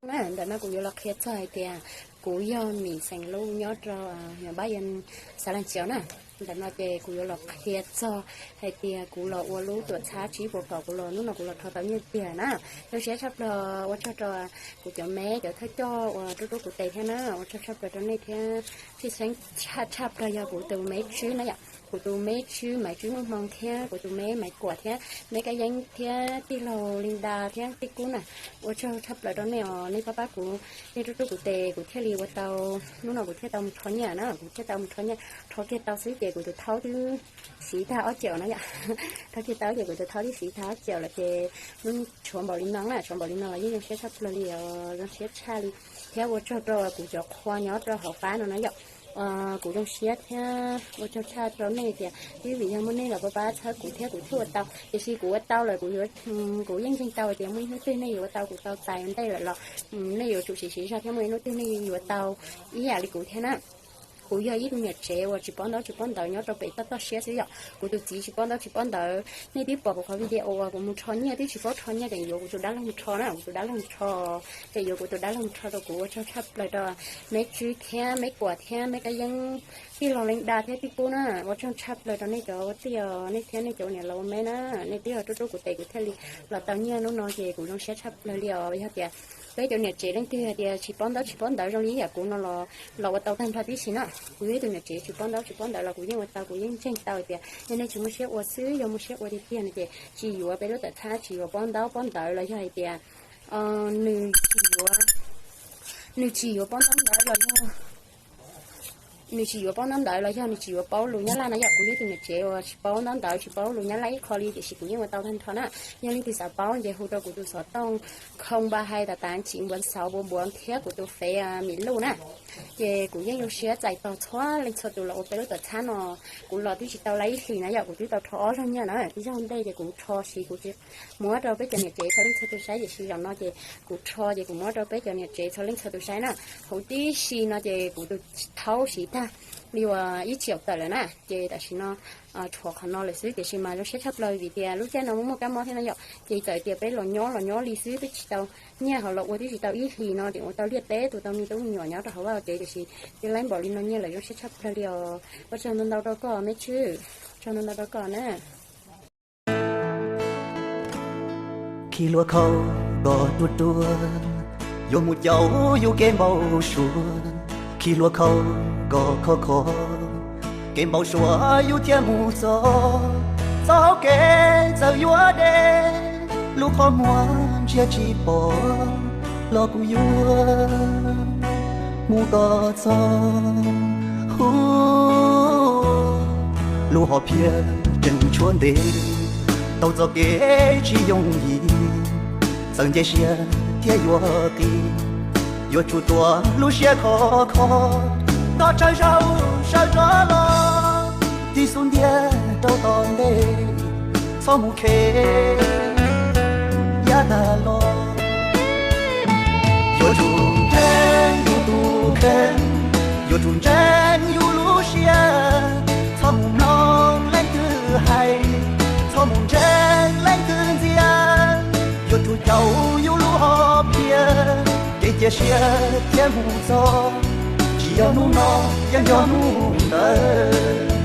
Na, ntawm no kuv yuav los qhia txog hais tias kuv yog Mim xeem Lub nyob rau Npab Yas Xav Las Xias na. Ntawm no ces kuv yuav los qhia txog hais tias kuv los ua lub tuam txhab tsib puas kaum, kuv los hnub no kuv los rho tau nyiaj tiag na. Zoo siab tshaj plaws, ua tsaug rau kuv cov me cov thawj coj uas rub rub kuv tes thiab na, ua tsaug tshaj plaws rau nej thiab. Tshwj xeeb tshaj tshaj plaws yog kuv tus me tswb na yom, kuv tus me tswb Maiv Tswb Nuj Hmoo thiab kuv tus me Maiv Kuam thiab me Kab Yeeb thiab tij laug Linda thiab tij Kub na. Ua tsaug tshaj plaws rau nej os, nej pab pab kuv, nej rub rub kuv tes kuv thiaj li ua tau, hnub no kuv thiaj tau mus rho nyiaj na, kuv thiaj tau mus rho nyiaj, rho kiag tau xwb ces kuv tus thaub twb siv tag ob caum na yom. Rho kiag tau ces kuv tus thaub twb siv tag ob caum lawm ces hnub tshuav npaum li no na, tshuav npaum li no los yeej zoo siab tshaj plaws li os, zoo siab tshaj li. Thiab ua tsaug rau kuv cov qhua nyob rau hauv qab no na yom. Kuv zoo siab thiab ua tsaug tshaj rau nej tias twb vim yog muaj nej los pab pab txhawb kuv thiab kuv thiaj ua tau. Tiam sis kuv ua tau lawm kuv yuav, kuv yeej ntseeg tau tias muaj ib hnub twg nej yuav ua tau kuv tau txais ua ntej lawm los nej yuav tsum siv siv zog thiab muaj ib hnub twg nej yuav tau ib yam li kuv thiab na. Kuv yog ib tug niam tsev uas tsis paub ntaub tsis paub ntawv nyob rau pem toj toj siab xwb yom. Kuv tus txiv tsis paub ntaub tsis paub ntawv, nej twb pom kuv qhov video uas kuv mus rho nyiaj twb tsis paub rho nyiaj ces yuav kuv tus dab laug mus rho na, kuv tus dab laug mus rho, ces yuav kuv tus dab laug mus rho rau kuv. Ua tsaug tshaj plaws rau Meb Tswb thiab Meb Kuam thiab Meb Kab Yeeb, tij laug Leej Da thiab tij Kub na. Ua tsaug tshaj plaws rau nej cov ua tij os, nej thiab nej cov ua niam laus ua me na, nej twb yog rub rub kuv tes kuv thiaj li los tau nyiaj hnub no ces kuv zoo siab tshaj plaws li os. Yog tias peb cov niam tsev leej twg hais tias tsis paub ntaub tsis paub ntawv zoo li ib yam kuv no los, los ua tau tag nrho tib si na. Kuv yog ib tug niam tsev tsis paub ntaub tsis paub ntawv los kuv yeej ua tau, kuv yeej ntseeg tau tias yog nej tsis muaj siab ua xwb, yog muaj siab ua tiag tiag no ces tsis yuav peb lub tuam txhab, tsis yuav paub ntaub paub ntawv los yog hais tias nws tsis yuav, nws tsis yuav paub ntaub ntawv los yog nws tsis yuav paub ntaub ntawv los yog nws tsis yuav paub lus Nyab Laj na yom. Kuv yog ib tug niam tsev uas tsis paub ntaub ntawv tsis paub lus Nyab Laj ib qho li tiam sis kuv yeej ua tau tag nrho na. Yog leej twg xav paub ces hu rau kuv tus xov tooj không ba hai tám tám chín bốn sáu bốn bốn thiab kuv tus Face Mim Luj na. Ces kuv yeej zoo siab txais tos txhua leej txhua tus los ua peb lub tuam txhab no. Kuv los twb tsis tau li ib hlis na yom, kuv twb tau rho ob zaug nyiaj na, ib zaug ntej ces kuv rho siv kuv tsis muab rau peb cov niam tsev txhua leej txhua tus saib, tiam sis zaum no ces kuv rho ces kuv muab rau peb cov niam tsev txhua leej txhua tus saib na. Huv tib si no ces kuv tus thaub siv tag li uas ib txhiab tawm lawm na, ces tam sim no tshuav qhov no lawm xwb, tiam sis mas zoo siab tshaj plaws vim tias lub caij no muaj muaj kab mob thiab no yom, ces txawm tias peb los nyob los nyob li xwb twb tsis tau nyiaj, ho los ua twb tsis tau ib hlis no ces ua tau liaj teb tu tau me tub me nyuam nyob rau hauv vaj hauv tsev, tiam sis cia li npaum li no nyiaj lawm zoo siab tshaj plaws li os. Ua tsaug ntau ntau rau koj Meb Tswb, ua tsaug ntau ntau rau koj na. Khi hlua khau kom ruaj ruaj, yuav mus caum yus kev npau suav. Khi hlua khau kom khov kho, kev npau suav yus thiaj mus txog. Txoj hau kev txawm yuav deb, lub qhov muag ntsia tsis pom, los kuv yuav mus kom txog. Hu, lub hom phiaj tseem tshuav ntev, taug txoj kev tsis yooj yim, txawm nce siab thiab yuav qis, yuav tsum tuav lub siab khov kho, nto tsawg zaus sawv rov los, tig xub ntiag rau tom ntej, txhob mus khe yav tag los. Yuav tsum ntseeg yus tus kheej, yuav tsum ntseeg yus lub siab, txhob mus mloog leej twg hais, txhob mus ntseeg leej twg ntxias, yuav tsum caum yus lub hom phiaj, kev cia siab thiab mus txog, tsis yog hnub no, yeej yog hnub ntawd.